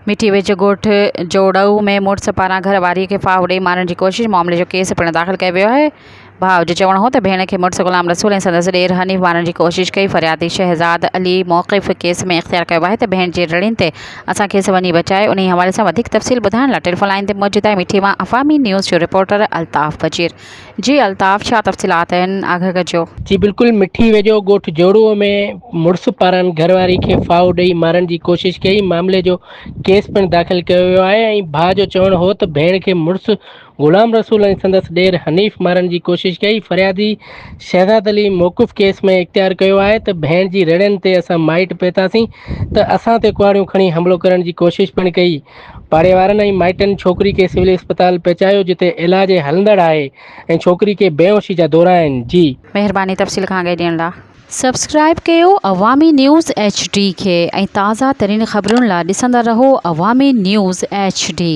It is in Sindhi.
مٺي ويجهو ڳوٺ جوڙئو ۾ مڙس پاران گهر واريء کي ڦاهو ڏئي مارڻ جي ڪوشش، معاملي جو ڪيس پڻ داخل ڪيو ويو آهي. ڀاء جو چوڻ هو ته ڀيڻ کي مڙس غلام رسول ۽ سندس ڏير حنيف مارڻ جي ڪوشش ڪئي، فريادي شهزاد علي موقف ڪيس ۾ اختيار ڪيو آهي ته ڀيڻ جي رڙين تي اسان کيس وڃي بچايو، انهي حوالي سان وڌيڪ تفصيل ٻڌائڻ لاء ٽيليفون لائين تي موجود آهي مٺي مان عوامي نيوز جو رپورٽر الطاف بجير. جي الطاف ڇا تفصيلات آهن آگاهه ڪجو. جي بلڪل مٺي ويجهو ڳوٺ جوڙو ۾ مڙس پاران گهر واري کي ڦاهو ڏئي مارڻ جي ڪوشش ڪئي معاملي جو ڪيس پڻ داخل ڪيو ويو آهي ۽ ڀاء جو چوڻ هو ته ڀيڻ کي مڙس غلام رسول ۽ سندس ڏير حنيف مارڻ جي ڪوشش ڪئي فريادي شهزاد علي موقف ڪيس ۾ اختيار ڪيو آهي ته ڀيڻ جي رڙين تي اسان مائٽ پهتاسين ته اسان تي ڪهاڙيون کڻي حملو ڪرڻ جي ڪوشش پڻ ڪئي پاڙي وارن ۽ مائٽن ڇوڪري کي سول اسپتال پهچايو جتي علاج هلندڙ آهي ۽ ڇوڪري کي بيهوشي جا دورا آهن جي. مهرباني تفصيل کان آگاهي ڏيڻ لا. سبسڪرائب ڪيو عوامي نيوز ايڇ ڊي کي ۽ تازه ترين خبرن لا ڏسندا رهو عوامي نيوز ايڇ ڊي.